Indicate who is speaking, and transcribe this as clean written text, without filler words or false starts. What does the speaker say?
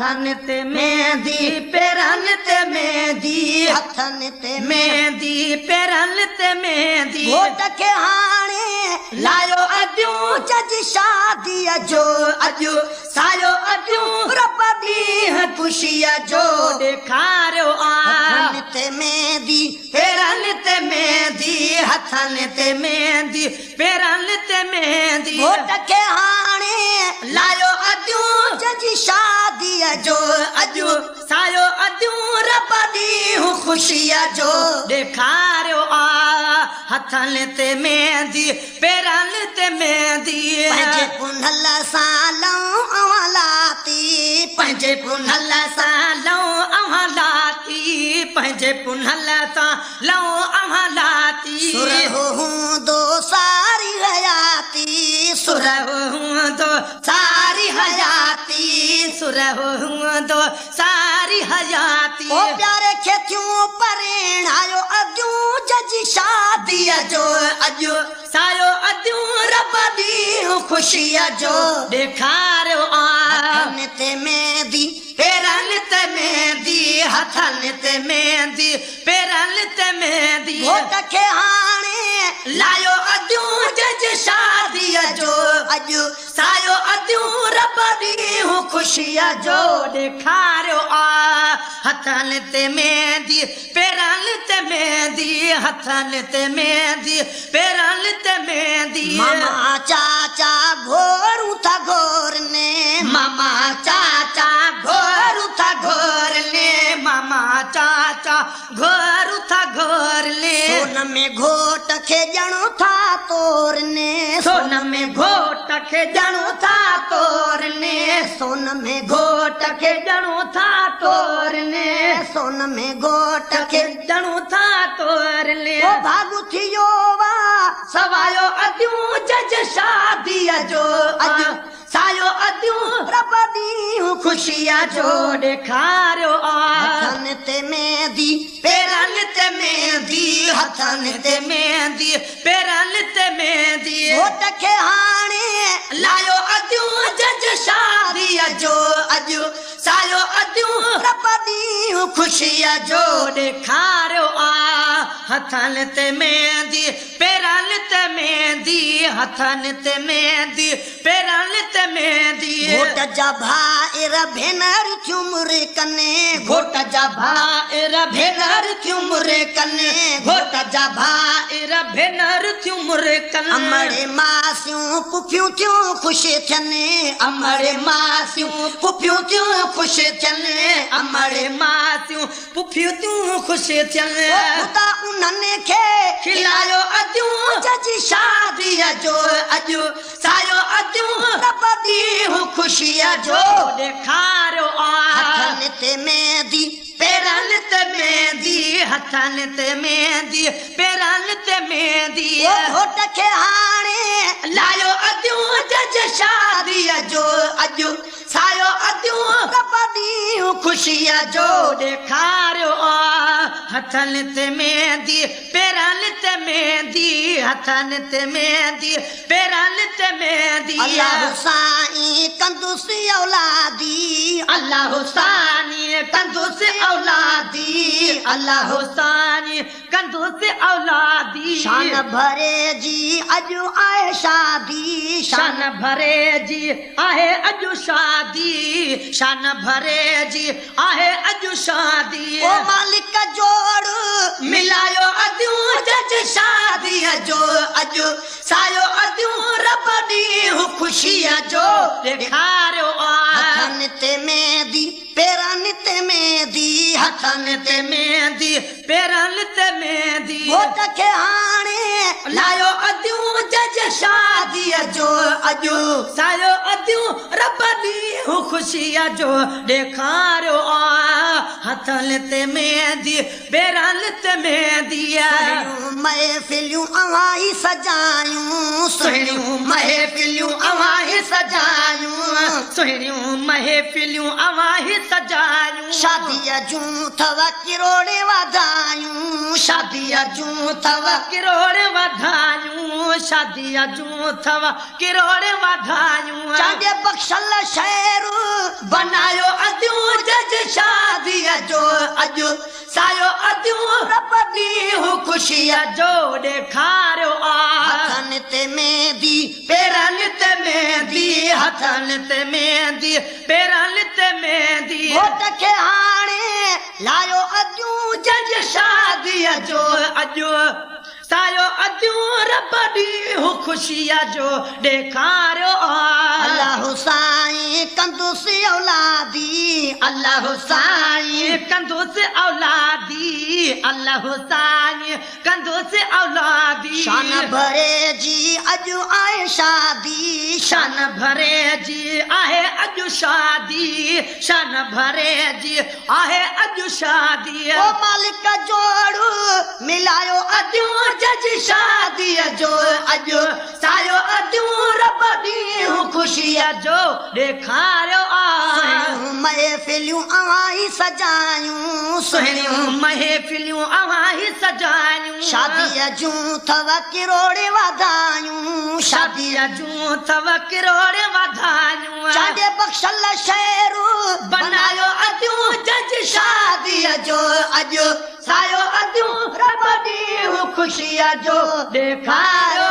Speaker 1: هٿن تي ميندي، پيرن تي ميندي،
Speaker 2: هٿن تي
Speaker 1: ميندي، پيرن تي ميندي.
Speaker 2: گهوٽ کي هاڻي
Speaker 1: لايو اديون
Speaker 2: جج شاديءَ جو،
Speaker 1: اڄ سايو اديون
Speaker 2: رب ڏينهن خوشيءَ جو
Speaker 1: ڏيکاريو آ.
Speaker 2: هٿن تي ميندي،
Speaker 1: پيرن تي ميندي، هٿن تي ميندي، پيرن تي ميندي.
Speaker 2: گهوٽ کي هاڻي
Speaker 1: لايو اديون
Speaker 2: جج شاديءَ جو،
Speaker 1: اڄ سايو اديون رب ڏينهن
Speaker 2: خوشيءَ جو
Speaker 1: ڏيکاريو آ. هٿن تي ميندي، پيرن تي ميندي.
Speaker 2: پنهنجي پنهل سان لئون اوهان لاتي،
Speaker 1: پنهنجي پنهل سان لئون اوهان لاتي، پنهنجي پنهل سان لئون اوهان لاتي.
Speaker 2: سرهو هوندو ساري حياتي،
Speaker 1: سرهو هوندو ساري حياتي، سرهو هوندو ساري حياتي.
Speaker 2: او پياري کي ٿيون پرڻايو اديون جج شاديءَ جو،
Speaker 1: اڄ سايو اديون رب ڏينهن خوشيءَ جو ڏيکاريو آ.
Speaker 2: هٿن تي ميندي،
Speaker 1: پيرن تي ميندي، هٿن تي ميندي، پيرن تي ميندي.
Speaker 2: گهوٽ کي هاڻي
Speaker 1: لايو اديون جج شاديءَ جو،
Speaker 2: اڄ
Speaker 1: سايو اديون رب ڏينهن خوشيءَ جو ڏيکاريو آ. هٿن تي ميندي، پيرن تي ميندي، هٿن تي ميندي، پيرن تي ميندي.
Speaker 2: ماما چاچا گهورون ٿا گهورني،
Speaker 1: ماما چاچا گهورون ٿا گهورني، ماما چاچا گهورون ٿا گهورني.
Speaker 2: سون ۾ گهوٽ کي ڄڻو ٿا تورني،
Speaker 1: سون ۾ گهوٽ کي ڄڻو ٿا تورني،
Speaker 2: سون ۾
Speaker 1: گهوٽ کي ڄڻو ٿا تورني،
Speaker 2: سون ۾ گهوٽ کي
Speaker 1: ڄڻو ٿا تورني.
Speaker 2: او ڀاڳ ٿي ويو وا
Speaker 1: سوايو اديون جج شاديءَ جو، اڄ سايو اديون
Speaker 2: رب ڏينهن
Speaker 1: خوشيءَ جو ڏيکاريو آ.
Speaker 2: هٿن تي ميندي،
Speaker 1: پيرن تي ميندي، هٿن تي ميندي، پيرن تي ميندي.
Speaker 2: گهوٽ کي هاڻي
Speaker 1: لايو اديون جج شاديءَ جو، اڄ سايو اديون
Speaker 2: رب ڏينهن
Speaker 1: خوشيءَ جو ڏيکاريو آ. هٿن تي ميندي، پيرن تي ميندي، هٿن تي ميندي، پيرن تي ميندي.
Speaker 2: گهوٽ جا ڀائر ڀينر ٿيون مرڪني،
Speaker 1: گهوٽ جا ڀائر ڀينر ٿيون مرڪني، گهوٽ جا ڀائر ڀينر ٿيون مرڪن.
Speaker 2: امڙ ماسيون پڦيون ٿيون خوش ٿين،
Speaker 1: امڙ ماسيون پڦيون ٿيون خوش ٿين، امڙ ماسيون پڦيون ٿيون خوش ٿين.
Speaker 2: خدا انهن کي
Speaker 1: کلايو اديون
Speaker 2: جج
Speaker 1: شاديءَ جو، اڄ سايو اديون
Speaker 2: رب
Speaker 1: ڏينهن خوشيءَ جو ڏيکاريو آ.
Speaker 2: هٿن تي ميندي،
Speaker 1: پيرن تي ميندي، هٿن تي ميندي، پيرن تي ميندي.
Speaker 2: او گهوٽ کي هاڻي
Speaker 1: لايو اديون جج شاديءَ جو، اڄ سايو اديون
Speaker 2: رب ڏينهن
Speaker 1: خوشيءَ جو ڏيکاريو آ. هٿن تي ميندي، پيرن تي ميندي، هٿن تي ميندي، پيرن تي ميندي.
Speaker 2: الله سائين ڪندس اولادي،
Speaker 1: الله سائين ڪندس اولادي، الله سائين ڪندس اولادي.
Speaker 2: شان ڀري جي اڄ آهي شادي،
Speaker 1: شان ڀري جي آهي اڄ شادي، شان ڀري جي آهي اڄ شادي.
Speaker 2: او مالڪ جوڙ
Speaker 1: ملايو اديون جج شاديءَ جو، اڄ سايو اديون رب ڏينهن خوشيءَ جو ڏيکاريو آ.
Speaker 2: هٿن تي ميندي، پيرن تي ميندي،
Speaker 1: هٿن تي ميندي، پيرن تي ميندي.
Speaker 2: گهوٽ کي هاڻي
Speaker 1: لايو اديون جج شاديءَ جو، اڄ سايو اديون رب ڏينهن خوشيءَ جو ڏيکاريو آ. هٿن تي ميندي، پيرن تي ميندي.
Speaker 2: محفليون اوهان ئي سجايون. सजायूं,
Speaker 1: सुहिणियूं महफ़िलियूं अव्हां ई सजायूं, सुहिणियूं महफ़िलियूं अव्हां ई सजायूं।
Speaker 2: शादीअ जूं अथव किरोड़े वाधायूं,
Speaker 1: शादीअ जूं अथव किरोड़े वाधायूं, शादीअ जूं अथव किरोड़े वाधायूं।
Speaker 2: चांदे बख़्शल शहर
Speaker 1: बनायो अदियूं जज शादीअ जो अॼु, सायो अदियूं रब ॾींहुं ख़ुशीअ जो ॾेखारियो आहे।
Speaker 2: हथनि ते मेहंदी,
Speaker 1: पेरनि ते मेहंदी, हथनि ते मेहंदी, पेरनि ते मेहंदी।
Speaker 2: घोट खे हाणे लायो अदियूं
Speaker 1: जज शादीअ जो अॼु, सायो अदियूं रब ॾींहुं ख़ुशीअ जो ॾेखारियो आहे।
Speaker 2: अल्लाह साईं कंदुसि औलादी,
Speaker 1: अल्लाह साईं कंदुसि औलादी, अल्लाह साईं कंदुसि औलादी।
Speaker 2: शान भरे जी अॼु आहे शादी,
Speaker 1: शान भरे जी आहे अॼु शादी, शान भरे जी आहे अॼु शादी।
Speaker 2: ओ मालिक जोड़ मिलायो
Speaker 1: अदियूं जज शादीअ जो अॼु, सायो अदियूं रब ॾींहुं ख़ुशीअ जो ॾेखारियो आहे।
Speaker 2: महफ़िलियूं अव्हां ई सजायूं,
Speaker 1: सुहिणियूं महफ़िलियूं अव्हां ई सजायूं।
Speaker 2: शादीअ जूं अथव किरोड़े वाधायूं,
Speaker 1: शादीअ जूं अथव किरोड़े वाधायूं।
Speaker 2: चांदे बख़्शल शहर
Speaker 1: बनायो अदियूं जज शादीअ जो अॼु, सायो अदियूं रब ॾींहुं ख़ुशीअ जो ॾेखारियो।